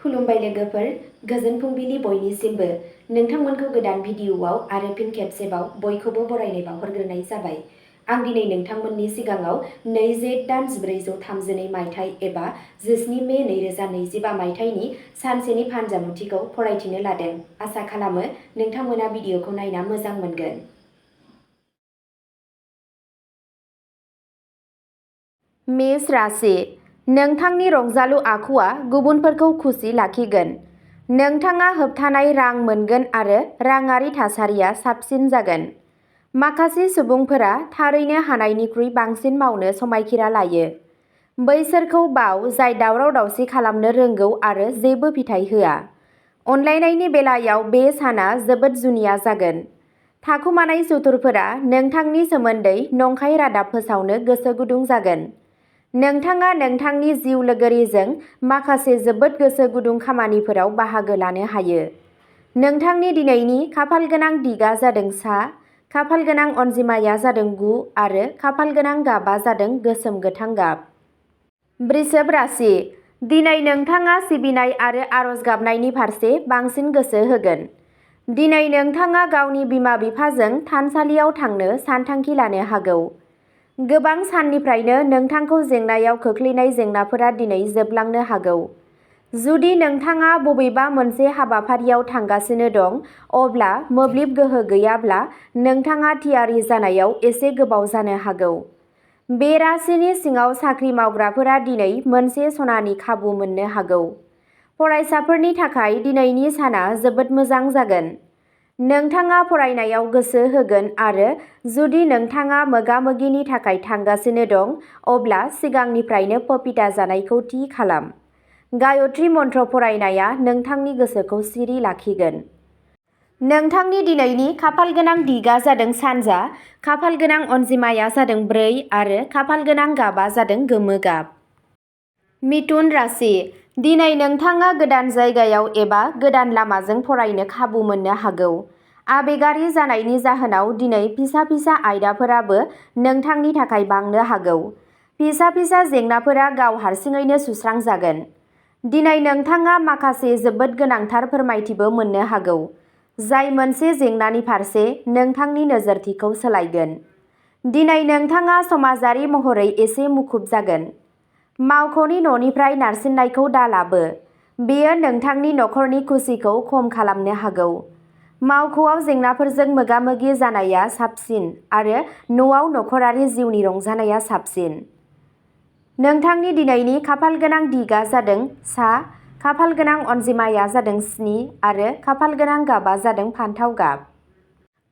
खुलुमबाय लोगोफोर, गोजोन फुंबिलि बयनिसिमबो। नोंथांमोनखौ गोदान भिडिअआव आरो फिन खेबसेबाव बयखौबो बरायनाय बावहरग्रोनाय जाबाय। आं दिनै नोंथांमोननि सिगाङाव 2 जेठ दान 1432 मायथाइ एबा 17 मे 2025 मायथाइनि सानसेनि फानजामुथिखौ फरायथिनो लादों। आसा खालामो नोंथांमोना भिडिअखौ नायना मोजां मोनगोन। मेष राशि, नोंथांनि रंजालु आखुआ गुबुनफोरखौ खुसि लाखिगोन। नोंथाङा होबथानाय रां मोनगोन आरो राङारि थासारिया साबसिन जागोन। माखासे सुबुंफोरा थारैनो हानायनिख्रुइ बांसिन मावनो समायखिरा लायो। बैसोरखौ बाव जाय दावराव-दावसि खालामनो रोंगौ आरो जेबो फिथाय होआ। अनलायनायनि बेलायाव बे साना जोबोद जुनिया जागोन। थाखुमानाय सुथुरफोरा नोंथांनि सोमोन्दै नंखाय रादाब फोसावनो गोसो गुदुं जागोन। नोंथाङा नोंथांनि जिउ लोगोरिजों माखासे जोबोद गोसो गुदुं खामानिफोराव बाहागो लानो हायो। नोंथांनि दिनैनि खाफालगोनां दिगा जादों सा, खाफालगोनां अनजिमाया जादों 9 आरो खाफालगोनां गाबा जादों गोसोम गोथां गाब। वृषभ राशि, दिनै नोंथाङा सिबिनाय आरो आरज गाबनायनि फारसे बांसिन गोसो होगोन। दिनै नोंथाङा गावनि बिमा-बिफाजों थानसालियाव थांनो सानथांखि लानो हागौ। गोबां साननिफ्रायनो नोंथांखौ जेंनायाव खोख्लैनाय जेंनाफोरा दिनै जोबलांनो हागौ। जुदि नोंथाङा बबेबा मोनसे हाबाफारियाव थांगासिनो दं, अब्ला मोब्लिब गोहो गैयाब्ला नोंथाङा थियारि जानायाव एसे गोबाव जानो हागौ। बे राशिनि सिङाव साख्रि मावग्राफोरा दिनै मोनसे सनानि खाबु मोननो हागौ। फरायसाफोरनि थाखाय दिनैनि साना जोबोद मोजां जागोन। नोंथाङा फरायनायाव गोसो होगोन आरो जुदि नोंथाङा मोगा-मोगिनि थाखाय थांगासिनो दं, अब्ला सिगांनिफ्रायनो पपिता जानायखौ थि खालाम। गायत्री मन्त्र फरायनाया नोंथांनि गोसोखौ सिरि लाखिगोन। नोंथांनि दिनैनि खाफालगोनां दिगा जादों सानजा, खाफालगोनां अनजिमाया जादों 4 आरो खाफालगोनां गाबा जादों गोमो गाब। मिथुन राशि, दिनै नोंथाङा गोदान जायगायाव एबा गोदान लामाजों फरायनो खाबु मोननो हागौ। आबेगारि जानायनि जाहोनाव दिनै फिसा-फिसा आयदाफोराबो नोंथांनि थाखाय बांनो हागौ। फिसा-फिसा जेंनाफोरा गाव हारसिङैनो सुस्रांजागोन। दिनै नोंथाङा माखासे जोबोद गोनांथार फोरमायथिबो मोननो हागौ, जाय मोनसे जेंनानि फारसे नोंथांनि नोजोरथिखौ सोलायगोन। दिनै नोंथाङा समाजारि महरै एसे मुखुब जागोन। मावख'नि न'निफ्राय नारसिननायखौ दालाबो। बेयो नोंथांनि नखरनि खुसिखौ खम खालामनो हागौ। मावख'आव जेंनाफोरजों मोगा-मोगि जानाया साबसिन आरो न'आव नखरारि जिउनि रंजानाया साबसिन। नोंथांनि दिनैनि खाफालगोनां दिगा जादों सा, खाफालगोनां अनजिमाया जादों 7 आरो खाफालगोनां गाबा जादों फान्थाव गाब।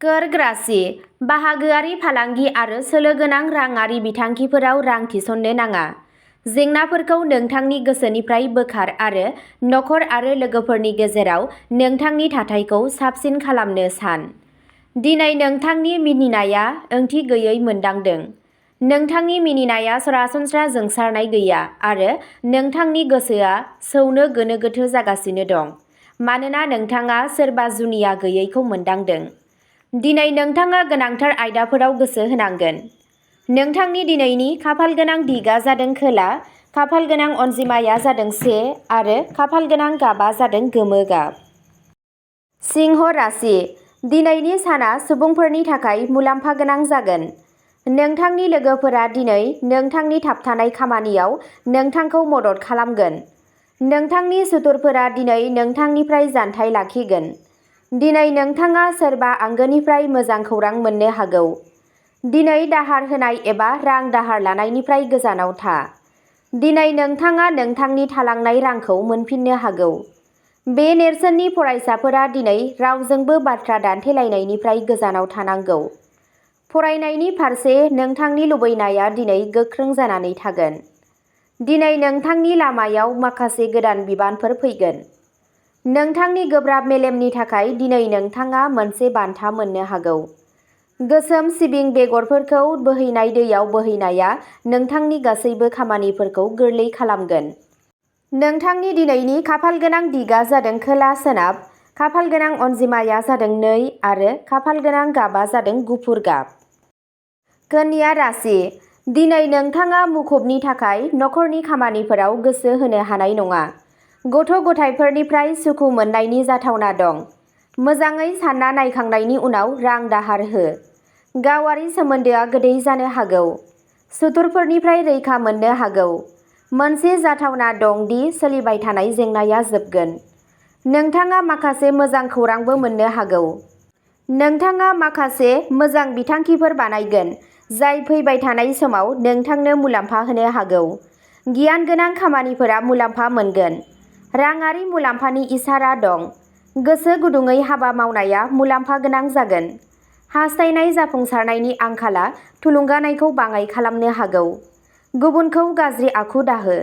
कर्क राशि, बाहागोआरि फालांगि आरो सोलो गोनां राङारि बिथांखिफोराव रां थिसननो नाङा। जेंनाफोरखौ नोंथांनि गोसोनिफ्राय बोखार आरो नखर आरो लोगोफोरनि गेजेराव नोंथांनि थाथायखौ साबसिन खालामनो सान। दिनै नोंथांनि मिनिनाया ओंथि गैयै मोनदांदों। नोंथांनि मिनिनाया सरासनस्रा जोंसारनाय गैया आरो नोंथांनि गोसोआ सौनो गोनो गोथो जागासिनो दं, मानोना नोंथाङा सोरबा जुनिया गैयैखौ मोनदांदों। दिनै नोंथाङा गोनांथार आयदाफोराव गोसो होनांगोन। नोंथांनि दिनैनि खाफालगोनां दिगा जादों खोला, खाफालगोनां अनजिमाया जादों 1 आरो खाफालगोनां गाबा जादों गोमो गाब। सिंह राशि, दिनैनि साना सुबुंफोरनि थाखाय मुलाम्फा गोनां जागोन। नोंथांनि लोगोफोरा दिनै नोंथांनि थाबथानाय खामानियाव नोंथांखौ मदद खालामगोन। नोंथांनि सुथुरफोरा दिनै नोंथांनिफ्राय जानथाय लाखिगोन। दिनै नोंथाङा सोरबा आंगोनिफ्राय मोजां खौरां मोननो हागौ। दिनै दाहार होनाय एबा रां दाहार लानायनिफ्राय गोजानाव था। दिनै नोंथाङा नोंथांनि थालांनाय रांखौ मोनफिननो हागौ। बे नेरसोननि फरायसाफोरा दिनै रावजोंबो बाथ्रा दान्थेलायनायनिफ्राय गोजानाव थानांगौ। फरायनायनि फारसे नोंथांनि लुबैनाया दिनै गोख्रों जानानै थागोन। दिनै नोंथांनि लामायाव माखासे गोदान बिबानफोर फैगोन। नोंथांनि गोब्राब मेलेमनि थाखाय दिनै नोंथाङा मोनसे बान्था मोननो हागौ। गोसोम सिबिं बेगरफोरखौ बोहैनाय दैयाव बोहैनाया नोंथांनि गासैबो खामानिफोरखौ गोरलै खालामगोन। नोंथांनि दिनैनि खाफालगोनां दिगा जादों खोला-सोनाब, खाफालगोनां अनजिमाया जादों 2 आरो खाफालगोनां गाबा जादों गुफुर गाब। कन्या राशि, दिनै नोंथाङा मुखुबनि थाखाय नखरनि खामानिफोराव गोसो होनो हानाय नङा। गथ' गथायफोरनिफ्राय सुखु मोननायनि जाथावना दं। मोजाङै सानना नायखांनायनि उनाव रां दाहार हो। गावारि सोमोन्दोआ गोदै जानो हागौ। सुथुरफोरनिफ्राय रैखा मोननो हागौ। मोनसे जाथावना दं दि सोलिबाय थानाय जेंनाया जोबगोन। नोंथाङा माखासे मोजां खौरांबो मोननो हागौ। नोंथाङा माखासे मोजां बिथांखिफोर बानायगोन जाय फैबाय थानाय समाव नोंथांनो मुलाम्फा होनो हागौ। गियान गोनां खामानिफोरा मुलाम्फा मोनगोन। राङारि मुलाम्फानि इसारा दं। गोसो गुदुंयै हाबा मावनाया मुलाम्फा गोनां जागोन। हास्थायनाय जाफुंसारनायनि आंखाला थुलुंगानायखौ बाङाइ खालामनो हागौ। गुबुनखौ गाज्रि आखु दाहो।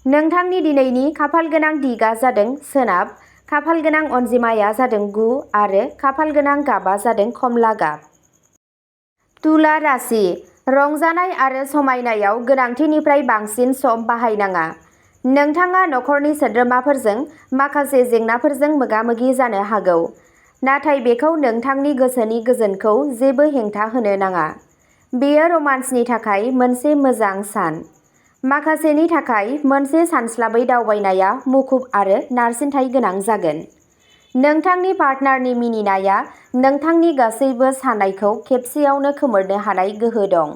नोंथांनि दिनैनि खाफालगोनां दिगआ जादों सोनाब, खाफालगोनां अनजिमाया जादों 9 आरो खाफालगोनां गाबआ जादों खमला गाब। तुला राशि। रंजानाय आरो समायनायाव गोनांथिनिफ्राय बांसिन सम बाहायनाङा। नोंथाङा नखरनि सोद्रोमाफोरजों माखासे जेंनाफोरजों मोगा-मोगि जानो हागौ, नाथाय बेखौ नोंथांनि गोसोनि गोजोनखौ जेबो हेंथा होनो नाङा। बेयो रमान्सनि थाखाय मोनसे मोजां सान। माखासेनि थाखाय मोनसे सानस्लाबै दावबायनाया मुखुब आरो नारसिनथाय गोनां जागोन। नोंथांनि पार्टनारनि मिनिनाया नोंथांनि गासैबो साननायखौ खेबसेआवनो खोमोरनो हानाय गोहो दं।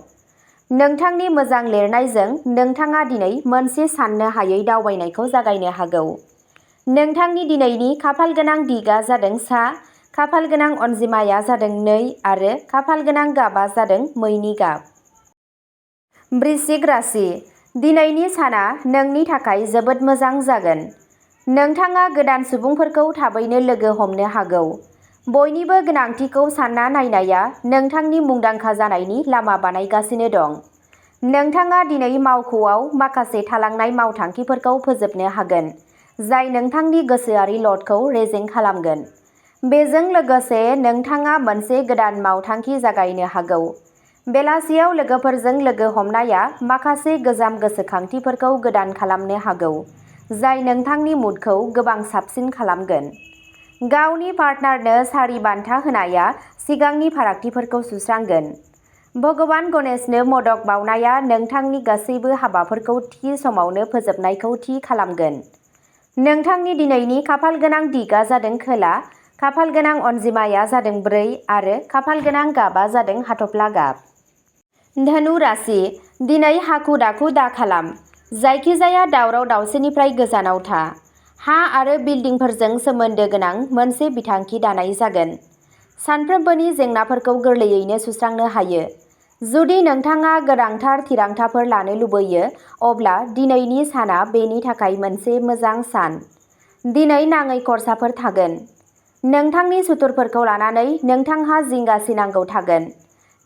नोंथांनि मोजां लिरनायजों नोंथाङा दिनै मोनसे साननो हायै दावबायनायखौ जागायनो हागौ। नोंथांनि दिनैनि खाफालगोनां दिगआ जादों सा, खाफालगोनां अनजिमाया जादों 2 आरो खाफालगोनां गाबआ जादों मैनि गाब। वृश्चिक राशि। दिनैनि साना नोंनि थाखाय जोबोद मोजां जागोन। नोंथाङा गोदान सुबुंफोरखौ थाबैनो लोगो हमनो हागौ। बयनिबो गोनांथिखौ सानना नायनाया नोंथांनि मुंदांखा जानायनि लामा बानायगासिनो दं। नोंथाङा दिनै मावख'आव माखासे थालांनाय मावथांखिफोरखौ फोजोबनो हागोन, जाय नोंथांनि गोसोआरि ल'डखौ रेजें खालामगोन। बेजों लोगोसे नोंथाङा मोनसे गोदान मावथांखि जागायनो हागौ। बेलासियाव लोगोफोरजों लोगो हमनाया माखासे गोजाम गोसोखांथिफोरखौ गोदान खालामनो हागौ, जाय नोंथांनि मुडखौ गोबां साबसिन खालामगोन। गावनि पार्टनारनो सारि बान्था होनाया सिगांनि फारागथिफोरखौ सुस्रांगोन। भगबान गणेशनो मोदक बावनाया नोंथांनि गासैबो हाबाफोरखौ थि समावनो फोजोबनायखौ थि खालामगोन। नोंथांनि दिनैनि खाफालगोनां दिगआ जादों खोला, खाफालगोनां अनजिमाया जादों 4 आरो खाफालगोनां गाबआ जादों हाथफ्ला गाब। धनु राशि। दिनै हाखु-दाखु दाखालाम। जायखिजाया दावराव-दावसिनिफ्राय गोजानाव था। हा आरो बिल्डिंफोरजों सोमोन्दो गोनां मोनसे बिथांखि दानाय जागोन। सानफ्रोमबोनि जेंनाफोरखौ गोरलैयैनो सुस्रांनो हायो। जुदि नोंथाङा गोनांथार थिरांथाफोर लानो लुबैयो, अब्ला दिनैनि साना बेनि थाखाय मोनसे मोजां सान। दिनै नाङै खर्साफोर थागोन। नोंथांनि सुथुरफोरखौ लानानै नोंथांहा जिंगा सिनांगौ थागोन।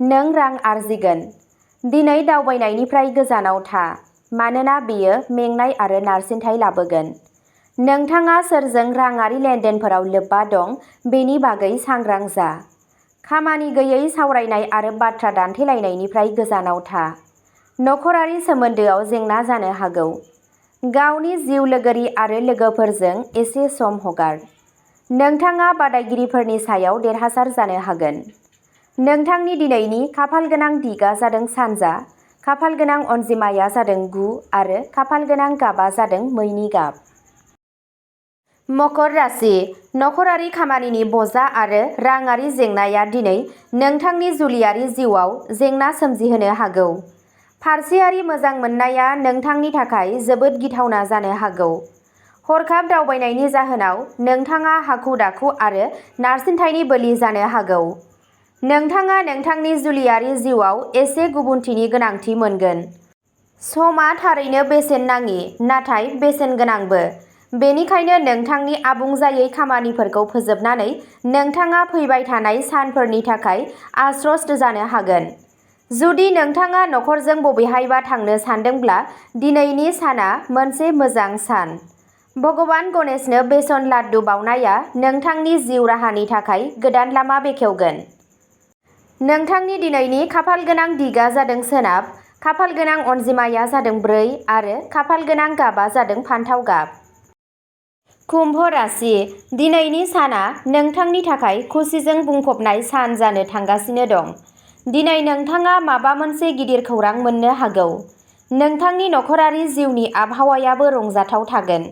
नों रां आरजिगोन। दिनै दावबायनायनिफ्राय गोजानाव था, मानोना बेयो मेंनाय आरो नारसिनथाय लाबोगोन। नोंथाङा सोरजों राङारि लेनदेनफोराव लोब्बा दं बेनि बागै सांग्रां जा। खामानि गैयै सावरायनाय आरो बाथ्रा दान्थेलायनायनिफ्राय गोजानाव था। नखरारि सोमोन्दोआव जेंना जानो हागौ। गावनि जिउ लोगोरि आरो लोगोफोरजों एसे सम हगार। नोंथाङा बादायगिरिफोरनि सायाव देरहासार जानो हागोन। नोंथांनि दिनैनि खाफालगोनां दिगआ जादों सानजा, खाफालगोनां अनजिमाया जादों 9 आरो खाफालगोनां गाबआ जादों मैनि गाब। मकर राशि। नखरारि खामानिनि बजा आरो राङारि जेंनाया दिनै नोंथांनि जुलियारि जिउआव जेंना सोमजिहोनो हागौ। फारसेयारि मोजां मोननाया नोंथांनि थाखाय जोबोद गिथावना जानो हागौ। हरखाब दावबायनायनि जाहोनाव नोंथाङा हाखु-दाखु आरो नारसिनथायनि बोलि जानो हागौ। नोंथाङा नोंथांनि जुलियारि जिउआव एसे गुबुनथिनि गोनांथि मोनगोन। समआ थारैनो बेसेन नाङि, नाथाय बेसेन गोनांबो। बेनिखायनो नोंथांनि आबुं जायै खामानिफोरखौ फोजोबनानै नोंथाङा फैबाय थानाय सानफोरनि थाखाय आश्वस्त जानो हागोन। जुदि नोंथाङा नखरजों बबेहायबा थांनो सानदोंब्ला दिनैनि साना मोनसे मोजां सान। भगबान गणेशनो बेसन लाड्डु बावनाया नोंथांनि जिउ राहानि थाखाय गोदान लामा बेखेवगोन। नोंथांनि दिनैनि खाफालगोनां दिगआ जादों सोनाब, खाफालगोनां अनजिमाया जादों 4 आरो खाफालगोनां गाबआ जादों फान्थाव गाब। कुम्भ राशि। दिनैनि साना नोंथांनि थाखाय खुसिजों बुंफबनाय सान जानो थांगासिनो दं। दिनै नोंथाङा माबा मोनसे गिदिर खौरां मोननो हागौ। नोंथांनि नखरारि जिउनि आबहावायाबो रंजाथाव थागोन।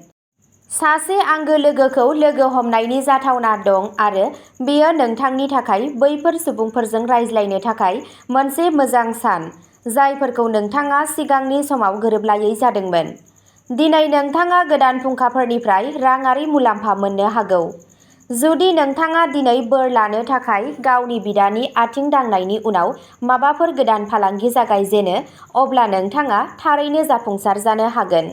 सासे आंगो लोगोखौ लोगो हमनायनि जाथावना दं आरो बेयो नोंथांनि थाखाय बैफोर सुबुंफोरजों रायज्लायनो थाखाय मोनसे मोजां सान जायफोरखौ नोंथाङा सिगांनि समाव गोरोबलायै जादोंमोन। दिनै नोंथाङा गोदान फुंखाफोरनिफ्राय राङारि मुलाम्फा मोननो हागौ। जुदि नोंथाङा दिनै बोर लानो थाखाय गावनि बिदानि आथिं दांनायनि उनाव माबाफोर गोदान फालांगि जागायजेनो, अब्ला नोंथाङा थारैनो जाफुंसार जानो हागोन।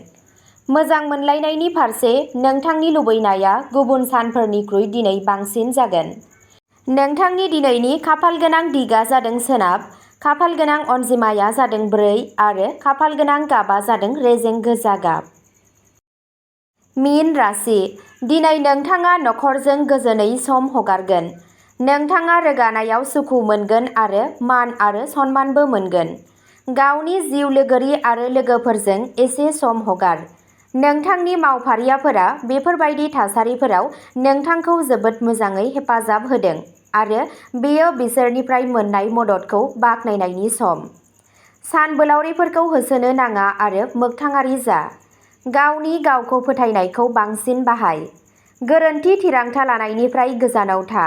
मोजां मोनलायनायनि फारसे नोंथांनि लुबैनाया गुबुन सानफोरनिख्रुइ दिनै बांसिन जागोन। नोंथांनि दिनैनि खाफालगोनां दिगा जादों सोनाब, खाफालगोनां अनजिमाया जादों 4 आरो खाफालगोनां गाबआ जादों रेजें गोजा गाब। मीन राशि। दिनै नोंथाङा नखरजों गोजोनै सम हगारगोन। नोंथाङा रोगानायाव सुखु मोनगोन आरो मान आरो सनमानबो मोनगोन। गावनि जिउ लोगोरि आरो लोगोफोरजों एसे सम हगार। नोंथांनि मावफारियाफोरा बेफोरबायदि थासारिफोराव नोंथांखौ जोबोद मोजाङै हेफाजाब होदों आरो बेयो बिसोरनिफ्राय मोन्नाय मददखौ बाख्नायनायनि सम। सानबोलावरिफोरखौ होसोनो नाङा आरो मोगथाङारि जा। गावनि गावखौ फोथायनायखौ बांसिन बाहाय। गोरोन्थि थिरांथा लानायनिफ्राय गोजानाव था।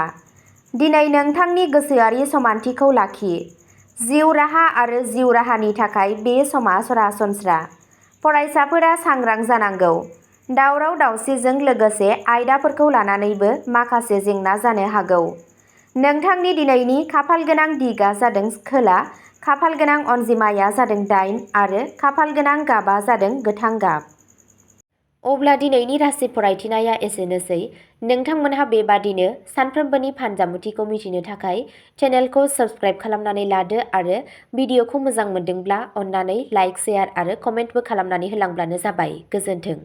दिनै नोंथांनि गोसोआरि समानथिखौ लाखि। जिउ राहा आरो जिउ राहानि थाखाय बे समा सरासनस्रा। फरायसाफोरा सांग्रां जानांगौ। दावराव-दावसिजों लोगोसे आयदाफोरखौ लानानैबो माखासे जेंना जानो हागौ। नोंथांनि दिनैनि खाफालगोनां दिगा जादों खोला, खाफालगोनां अनजिमाया जादों 8 आरो खाफालगोनां गाबआ जादों गोथां गाब। अब्ला दिनैनि राशि फरायथिनाया एसेनोसै। नोंथांमोनहा बेबादिनो सानफ्रोमबोनि फानजामुथिखौ मिथिनो थाखाय चेनेलखौ साबस्क्राइब खालामनानै लादो आरो भिडिअखौ मोजां मोनदोंब्ला अन्नानै लाइक, शेयार आरो कमेन्टबो खालामनानै होलांब्लानो जाबाय। गोजोन्थों।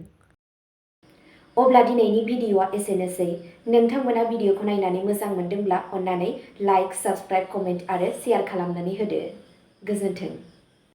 अब्ला दिनैनि भिडिअआ एसेनोसै। नोंथांमोना भिडिअखौ नायनानै मोजां मोनदोंब्ला अन्नानै लाइक, साबस्क्राइब, कमेन्ट आरो शेयार खालामनानै होदो। गोजोन्थों।